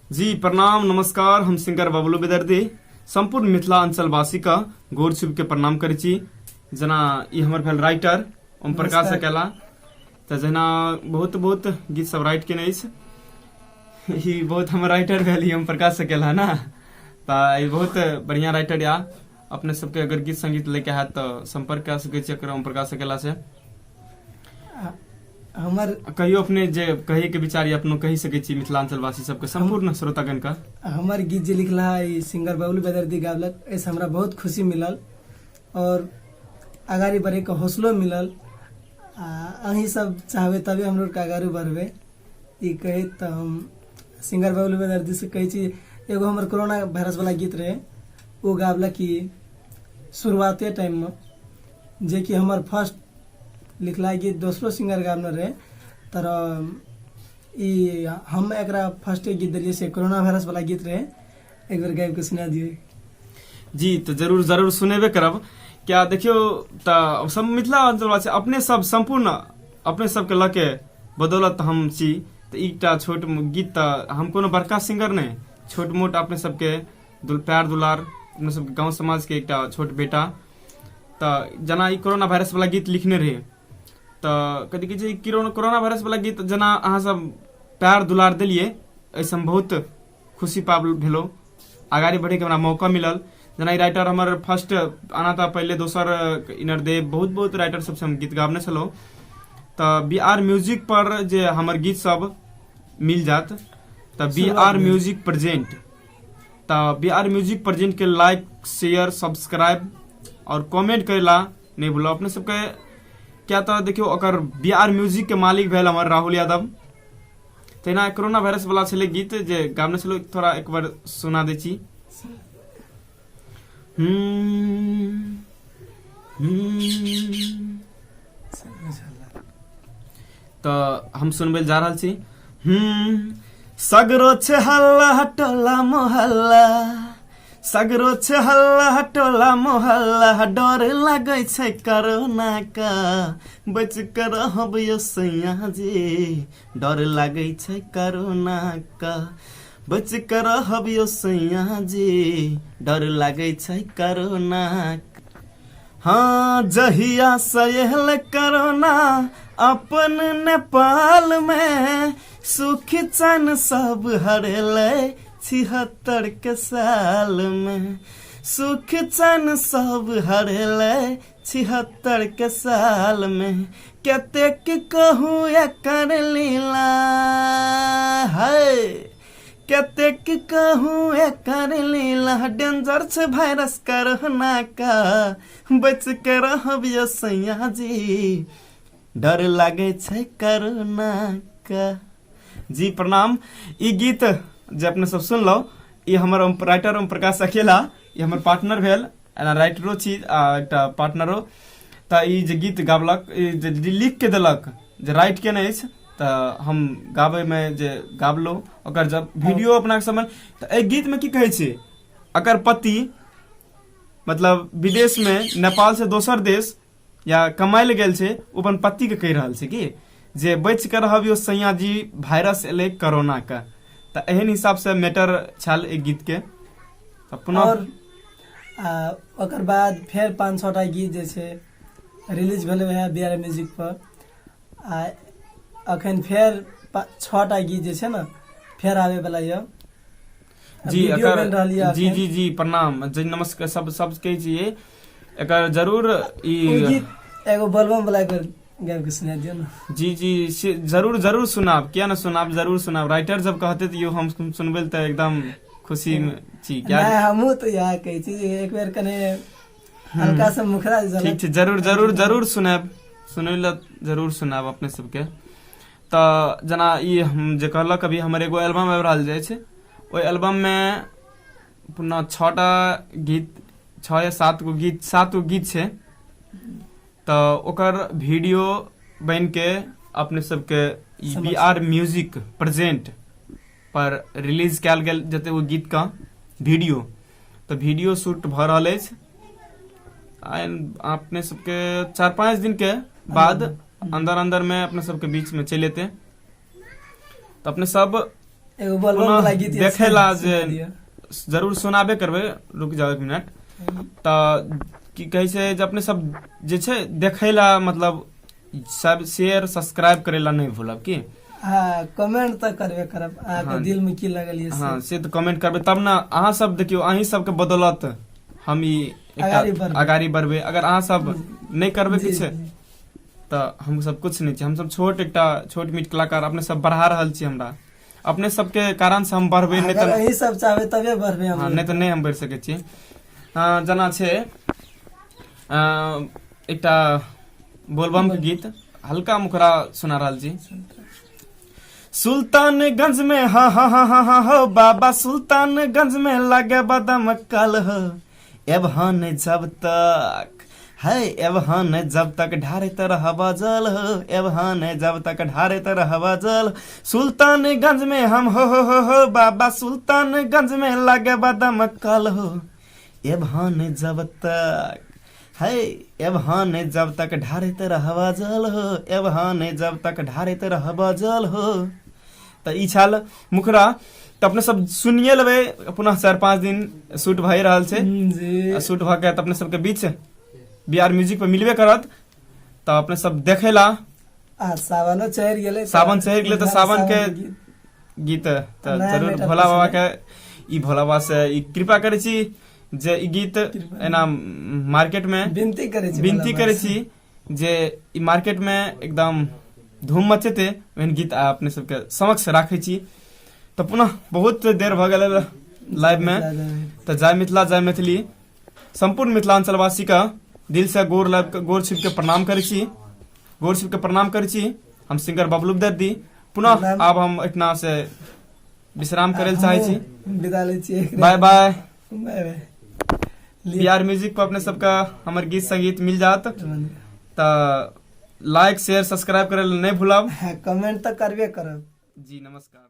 जी प्रणाम नमस्कार। हम सिंगर बबलू बेदर्दी संपूर्ण मिथिला अंचलवासी का गोर छुप के प्रणाम करै छी। जेना ई हमर भेल राइटर ओम प्रकाश नमस्कार। अकेला, तऽ जेना बहुत बहुत गीत सब राइट केने अछि। ई बहुत हमर राइटर भेल ई ओम प्रकाश अकेला ना, तऽ ई बहुत बढ़िया राइटर या। अपने सबके अगर गीत संगीत लेके हैत तऽ संपर्क कए सकै छी एकर ओम प्रकाश अकेला से। हमर कहियो अपने जे कहे के विचार या अपनो कहि सकै छी मिथिलांचल वासी सबके, संपूर्ण श्रोतागण का। हमर गीत जे लिखला है ई सिंगर बबलू बेदर्दी गावलक, एहिसँ हमरा बहुत खुशी मिलल और अगाड़ी बढ़ैके हौसलो मिलल। आ अहीं सब चाहबै तबे हम लोग अगाड़ी बढ़बै, ई कहैत तऽ हम सिंगर बबलू बेदर्दी से कहै छी। एगो हमर कोरोना वायरस वाला गीत रहे, ओ गावलक ई शुरुआते टाइममे, जेकि हमर फर्स्ट लिखला गीत दोसरो सिंगर गाबने रहे, तर ई हम एकरा फर्स्टे गीत देलियै, से कोरोना वायरस वाला गीत रहे। एक बेर गाबि के सुना दियौ। जी तऽ जरूर जरूर सुनेबे करब। क्या देखियौ तऽ सब मिथिला अंचलवासी अपने सब संपूर्ण अपने सबके लऽ के बदौलत हम छी। तऽ एकटा छोट गीत, तऽ हम कोनो बड़का सिंगर नहि, छोट मोट अपने सबके प्यार दुलार अपने सबके गाँव समाजके एकटा छोट बेटा। तऽ जेना ई कोरोना वायरस वाला गीत लिखने रहे, तऽ कथी कहै छै, कोरोना वायरस वाला गीत जेना अहाँ सब प्यार दुलार देलियै, एहिसँ हम बहुत खुशी पाबल भेलहुँ, अगाड़ी बढ़ैके हमरा मौका मिलल। जेना ई राइटर हमर फर्स्ट आना तऽ पहिले दोसर इनरदेव बहुत बहुत राइटर सबसँ हम गीत गाबने छलहुँ। तऽ बी आर म्यूजिक पर जे हमर गीत सब मिल जायत, तऽ बी आर म्यूजिक प्रेजेंट, तऽ बी आर म्यूजिक प्रेजेंट के लाइक शेयर सब्सक्राइब और कमेंट करेला नहीं भूलो अपने सबके। क्या तऽ देखियौ ओकर बी आर म्यूजिक के मालिक भेल हमर राहुल यादव। तहिना कोरोना वायरस वाला छलै गीत जे गाबने छलहुँ, थोड़ा एक बार सुना दै छी। हम्म, हम्म। तऽ हम सुनबै लए जा रहल छी। सगरो छै हल्ला टोला मोहल्ला, सगरो छै हल्ला टोला मोहल्ला, डर लागै छै कोरोना का, बच के रहब यौ सैया जी, डर लागै छै कोरोना का, बच के रहब यौ सैया जी, डर लागै छै कोरोना। हाँ जहिया से एहल कोरोना अपन नेपाल में, सुख चैन सब हरेले 76 के साल में, सुख चैन सब हरेले 76 के साल में, कतेक कहू एकर लीला है, कतेक कहू एकर लीला, डेंजर छै वायरस कोरोना का, बच के रहब यौ सैया जी, डर लागे छै कोरोना का। जी प्रणाम। ई गीत जे अपने सब सुनलहुँ, ई हमर राइटर ओम प्रकाश अकेला, ई हमर पार्टनर भेल, एना राइटरो छी आ एकटा पार्टनरो। तऽ ई जे गीत गाबलक, ई जे लिख के देलक, जे राइट केने अछि, तऽ हम गाबैमे जे गाबलहुँ ओकर जब वीडियो अपना समय, तऽ एहि गीतमे की कहै छै, अगर पति मतलब विदेशमे नेपाल से दोसर देश या कमाइ लए गेल छै, ओ अपन पतिके कहि रहल छै कि जे बचि कऽ रहब यौ सैया जी, वायरस एलै कोरोनाके। तऽ एहन हिसाबसँ मैटर छल एहि गीतके। तऽ पुनः और ओकर बाद फेर पाँच छओ टा गीत जे छै रिलीज भेलै वएह बी आर म्यूजिक पर। आ अखन फेर छओ टा गीत जे छै ने फेर आबै वाला यऽ। जी वीडियो एकर बनि रहल यऽ जी अखन। जी जी प्रणाम जी नमस्कार सब सब कहै छियै एकर जरूर ई ओ गीत एगो बोलबम वाला एक बेर गाबि के सुना दियौ ने। जी जी से जरूर जरूर सुनाब, किया ना सुनाब, जरूर सुनाब। राइटर जब कहते तऽ यो हम सुनबै लए तऽ एकदम खुशी मे छी क्या। नहि हमहूँ तऽ इएह कहै छी जे एक बेर कने हल्का सा मुखड़ा ठीक झलक छै, जरूर जरूर जरूर सुनाब, सुनै लए जरूर सुनाब अपने सबके। तऽ जेना ई हम जे कहलक अभी हमर एगो एल्बम आबि रहल अछि, ओहि एल्बममे पुनः छओटा गीत, छओ या सात गो गीत, सात गो गीत छै। तऽ ओकर वीडियो बनिके अपने सबके E B R music present पर रिलीज कयल गेल जेतै ओ गीतके वीडियो। तऽ वीडियो शूट भऽ रहल अछि। अपने सबके 4-5 दिन के बाद अंदर अंदर में अपने सबके बीच में चलि एतै। तऽ अपने सब एगो बोलबम पुनः वाला गीत ये देखेला सुना जे दिअ। जरूर सुनाबे करबै, रुक जाओ एक मिनट। तऽ की कहै छै जे अपने सब जे छै देखैला मतलब सब शेयर सब्सक्राइब करै ला नहि भूलब की। हाँ, कमेंट तऽ करबे करब अहाँके दिल में की लगल ये से। हाँ, से तऽ कमेंट करबै तब ने। अहाँ सब देखियौ, अहीं सबके बदौलत हम ई एकटा अगाड़ी बढ़बै। अगाड़ी बढ़बै। अगर अहाँ सब नहि करबै जी, किछु जी। तऽ हम सब कुछ नहि छी। हम सब छोट एकटा छोट मीट कलाकार, अपने सब बढ़ा रहल छी हमरा। अपने सबके कारण से हम बढ़बै, नहि अगर तऽ अहीं सब चाहबै तबे बढ़बै हम। हाँ, नहि तऽ नहि हम बढ़ि सकै छी। हाँ, जेना छै एकटा बोलबम के गीत हल्का मुखरा सुना रहल छी। सुल्तानगंज में हा हा हा हा हा हो बाबा, सुल्तानगंज में लगे बदम कल हो, एबहन जब तक है, एबहन जब तक ढारैत रहब जल हो, एबहन जब तक ढारैत रहब जल, सुल्तानगंज में हम हो हो हो हो बाबा, सुल्तानगंज में लगे बदम कल हो, एबहन जब तक है, एबहन जब तक ढारैत रहब जल हो, एबहन जब तक ढारैत रहब जल हो। तऽ ई छल मुखरा, तऽ अपने सब सुनिए लेबै। पुनः 4-5 दिन शूट भए रहल छै। जी। आ शूट भऽ के तऽ अपने सबके बीच बी आर म्यूजिक पर मिलबे करत, तऽ अपने सब देखेला। आ सावनो चढ़ि गेलै तऽ सावन चढ़ि गेलै तऽ सावन के गीत। गीत तऽ नया जरूर नया भोला बाबा पसंद। के ई भोला बाबा से ई कृपा करै छी जे ई गीत कृपा। एना मार्केट में विनती करै छी विनती भोला करै बाबा से। छी जे ई मार्केट में एकदम धूम मचेते ओहन गीत आ अपने सबके समक्ष राखै छी। तऽ पुनः बहुत देर भऽ गेल लाइव में। तऽ जय मिथिला, जय मैथिली। सम्पूर्ण मिथिलांचलवासी के दिल से गोर लग गोर छिप के प्रणाम करै छी, गोर छिप के प्रणाम करै छी। हम सिंगर बबलू दर्दी पुनः प्रणाम। आब हम एहिठिना से विश्राम करै लए चाहै छी। विदा लै छी। Bye bye. Bye bye. B R music पर अपने सबके हमर गीत संगीत मिल जात, तऽ लाइक शेयर सब्सक्राइब करै लए नहि भूलब। कमेंट तऽ करबे करब। जी नमस्कार।